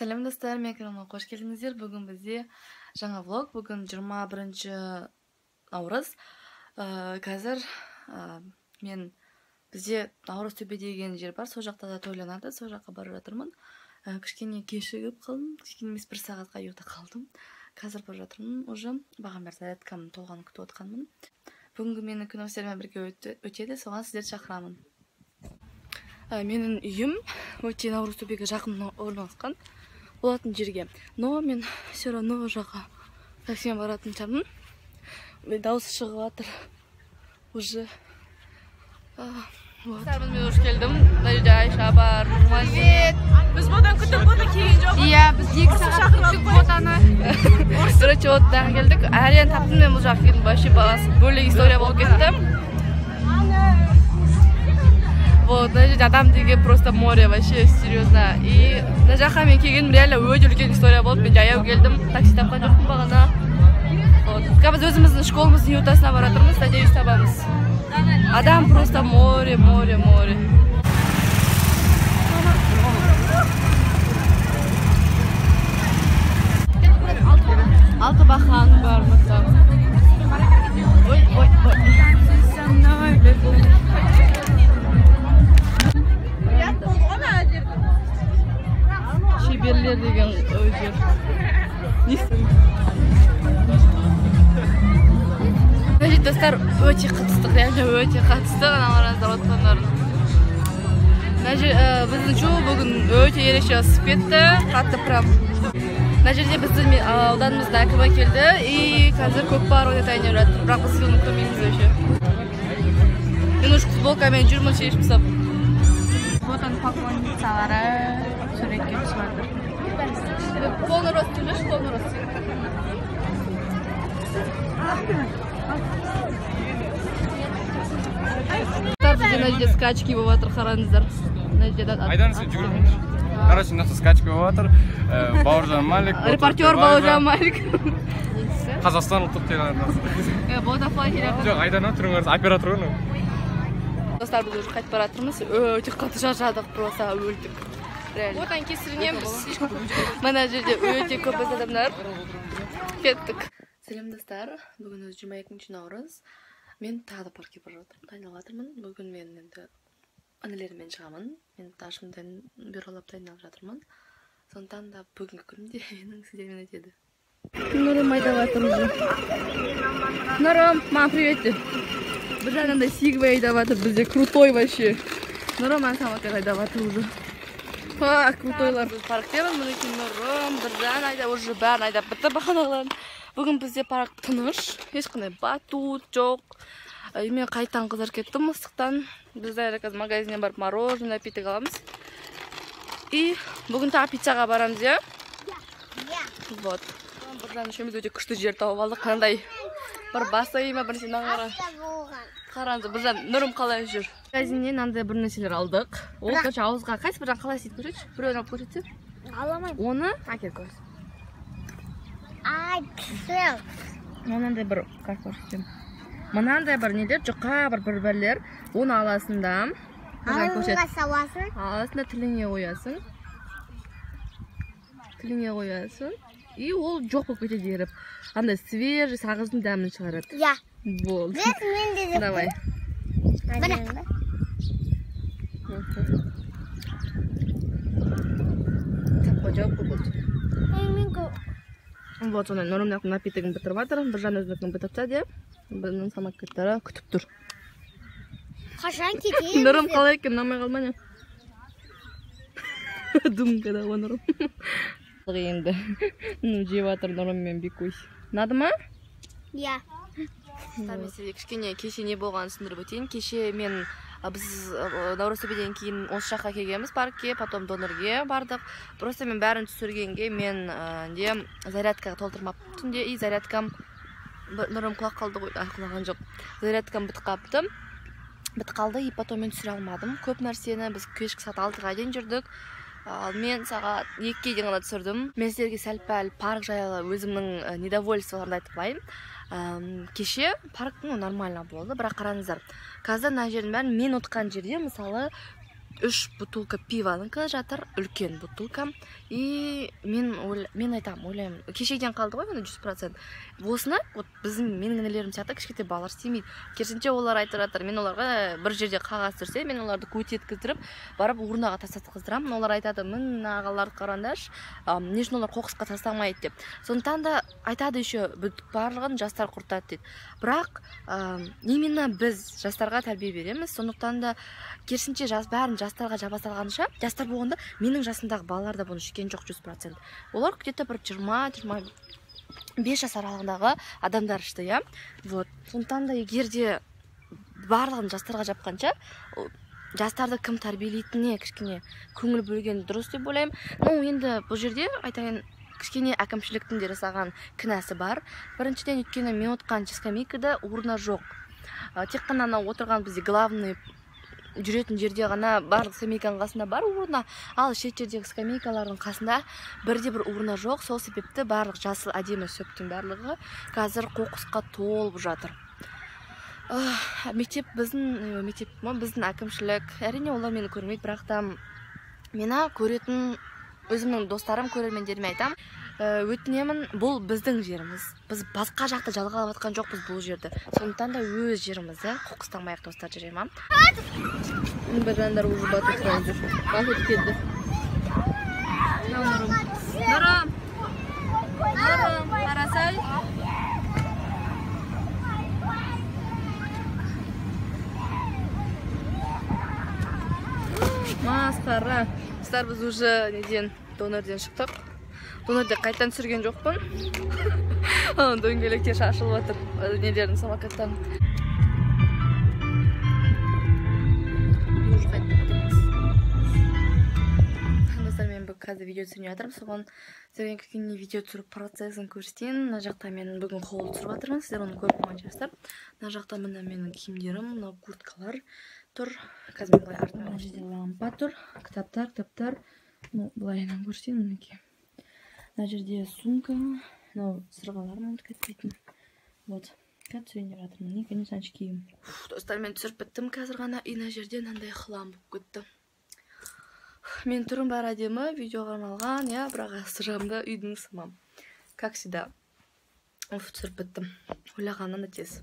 Сәлем достар, мен каналыма қош келдіңіздер. Бүгін бізде жаңа влог. Бүгін 21 наурыз. Қазір мен бізде Наурыз төбе деген жер бар, сол жақта да тойланады, сол жаққа барып жатырмын. Кішкене кешігіп қалдым, кішкене емес, бір сағатқа ұйықтап қалдым. Қазір барып жатырмын уже. Бағана бері зарядкам толғанын күтіп отқанмын. Бүгінгі менің күнім сіздермен бірге өтеді, соған сіздерді шақырамын. Менің үйім өте Наурыз төбеге жақын орналасқан болатын жерге. Но мен все равно ол жаққа таксимен баратын шығармын. Мен дауысы шығып жатыр уже. Вот. Мен уже келдім. Мына жерде Айша бар. Привет. Біз бұдан күтіп бұны келген жоқ. Иә, біз 2 сағат күттік ботаны. Короче, вот тағы келдік. Әрең таптым мен бұл жаққа келдім. Вообще баласы бөлек история болып кетті. Вот, мына жерде адам деген просто море, вообще серьезно. И мына жаққа мен келгенім реально өте үлкен история болды. Мен жаяу келдім, такси тапқан жоқпын бағана. Вот. Қазір біз өзіміздің школымыздың ютасына бара жатырмыз, надеюсь, табамыз. Адам просто море, море, море. Алты бақан бар мысалы. Ой, ой, ой. Шеберлер деген жер. Мына достар өте қатыстық, реально өте қатыстық. Ана қараңыздар отқандарын. Мына жер біздің жол бүгін өте ерекше ысып кетті, қатты прям. Мына жерде біздің ауданымыздың әкімі келді и қазір көкпар ойнатайын деп жатыр, бірақ біз оны көрмейміз вообще. Мен уже футболкамен жүрмін шешіп тастап. Ботаның поклонницалары суретке түсіп жатыр. Полный рост жүрші, полный рост. Бізде мына жерде скачки болып жатыр, қараңыздар. Мына жерде Айдан сен жүгіріп. Короче, мына скачка болып жатыр. Бауыржан Малик, репортер Бауыржан Малик. Қазақстан ұлттық телеарнасы. Ботафлай телеарнасы. Жоқ, Айдан түрің қараса, оператор ғой. Достар, біз уже қайтып бара жатырмыз. Өте қатты шаршадық, просто өлдік. Реально. Отан кесірінен біз. Мына жерде өте көп адамдар. Кеттік. Сәлем достар, бүгін өзі 22 наурыз. Мен тағы да паркке бара жатырмын, дайындалып жатырмын. Бүгін мен енді інілеріммен шығамын. Мен ташымдан бюролап дайындалып жатырмын. Сондықтан да бүгінгі күнім де менің сіздермен өтеді. Нұрым айдап жатыр уже. Нұрым, маған привет де. Бір жағынан да Сигвей айдап жатыр, бізде крутой вообще. Нұрым ана самокат айдап жатыр уже. Ха, крутойлар. Біз парктеміз, мінекей Нұрым, Біржан айдап, уже бәрін айдап бітті бағаналарын. Бүгін бізде парк тыныш, ешқандай батут жоқ. Мен қайтадан қызарып кеттім ыстықтан. Біз дәл қазір магазиннен барып мороженое, напиток аламыз. И бүгін тағы пиццаға барамыз, иә? Вот. Біржан үшеуміз өте күшті жер тауып алдық. Қандай бір бассейн ма, бір нәрсе қара. Қараңыз, Біржан, Нұрым қалай жүр? Магазиннен мынандай бір нәрселер алдық. Ол короче ауызға қайсы Біржан қалай істейді көрсетші? Біреуін алып көрсетсе. Аламаймын. Оны әкел көрсет. Ай, күшті. Мынандай бір, как көрсетемін. Мынандай бір нелер, жұқа бір бір-бірлер. Оны аласың да, Біржан көрсет. Ауызға саласың. Аласың да тіліңе қоясың. Тіліңе қоясың. И ол жоқ болып кетеді еріп. Андай свежий сағыздың дәмін шығарады. Иә. Болды. Мен де жеп. Давай. Міне. Тапқа жауап болды. Мен көп. Вот, сондай Нұрымның напитогін бітіріп жатыр. Біржан өзінікін бітіріп тастады. Біздің самокаттары күтіп тұр. Қашан кетеміз? Нұрым қалай екен, ұнамай қалма не? Думкада ғой Нұрым. Енді жеп жатыр Нұрым мен Бекусь. Ұнады ма? Иә. Мен сізге кішкене кеше не болғанын түсіндіріп өтейін. Кеше мен біз Наурыз төбеден кейін осы жаққа келгенбіз паркке, потом донорге бардық. Просто мен бәрін түсіргенге мен не зарядкаға толтырмаппын түнде, и зарядкам Нұрым құлап қалды ғой, құлаған жоқ. Зарядкам бітіп қалыпты. Бітіп қалды, и потом мен түсіре алмадым. Көп нәрсені біз кешкі сағат 6-ға дейін жүрдік. Ал мен сағат 2-ге дейін ғана түсірдім. Мен сіздерге сәл-пәл парк жайлы өзімнің недовольстволарымды айтып қояйын. Кеше парк, ну, нормально болды, бірақ қараңыздар. Қазір мына жердің бәрін мен отқан жерде, мысалы, 3 бутылка пиванікі жатыр, үлкен бутылка. И мен айтамын, ойлаймын, кешеден қалды ғой міне 100%. Осыны вот біздің менің інілерім сияқты кішкентай балалар істемейді. Керісінше олар айтып жатыр, мен оларға бір жерде қағаз түсірсе, мен оларды көтеткіздіріп, барып урнаға тастатқыздырамын. Олар айтады, мына ағаларды қараңдаршы, не үшін олар қоқысқа тастамайды деп. Сондықтан да айтады еще, барлығын жастар құртады дейді. Бірақ именно біз жастарға тәрбие береміз. Сондықтан да керісінше бәрін жастарға жаба салғанша, жастар болғанда менің жасымдағы балалар да бұны ішкен жоқ 100%. Олар где-то бір 20-25 жас аралығындағы адамдар ішті, иә. Вот. Сондықтан да егер де барлығын жастарға жапқанша, жастарды кім тәрбиелейтініне кішкене көңіл бөлген дұрыс деп ойлаймын. Ну, енді бұл жерде айтайын, кішкене әкімшіліктің де жасаған кінәсі бар. Біріншіден, өйткені мен отырған скамейкада урна жоқ. Тек қана анау отырған бізде главный жүретін жерде ғана барлық скамейканың қасында бар урна, ал шет жердегі скамейкалардың қасында бірде бір урна жоқ. Сол себепті барлық жасыл әдемі шөптің барлығы қазір қоқысқа толып жатыр. Мектеп біздің мектеп, біздің әкімшілік, әрине олар мені көрмейді, бірақ та мені көретін өзімнің достарым, көрермендеріме айтамын, өтінемін, бұл біздің жеріміз. Біз басқа жақта жалға алып жатқан жоқпыз бұл жерді. Сондықтан да өз жерімізді қоқыстамайық, достар, жүре ма? Бір жандар уже батып жүр. Батып келді. Нұрым. Нұрым. Нұрым, қарасай. Масқара. Достар, біз уже неден, донорден шықтық. Донорде қайтадан түсірген жоқпын. Дөңгелектер шашылып жатыр, нелердің, самокаттарын. Достар, мен қазір видео түсіріп жатырмын. Соған сіздерге кішкене видео түсіру процесін көрсетейін. Мына жақта мен бүгін холл түсіріп жатырмын. Сіздер оны көріп қойған шығарсыздар. Мына жақта міне менің киімдерім, мынау курткалар тұр. Қазір мен былай артынан мына жерде лампа тұр, кітаптар, кітаптар. Ну, былайынан көрсетейін мінекей. Мына жерде сумка, мынау сырғаларым ұмытып кетпейтін. Вот, қазір түсірейін деп жатырмын. И, конечно, очкиім. Достар, мен түсіріп біттім қазір ғана. И мына жерде мынандай хлам болып кетті. Мен түрім бәрі әдемі, видеоға арналған, иә, бірақ асты жағымда үйдің сымам. Как всегда. Уф, түсіріп біттім. Ойлағаннан да тез.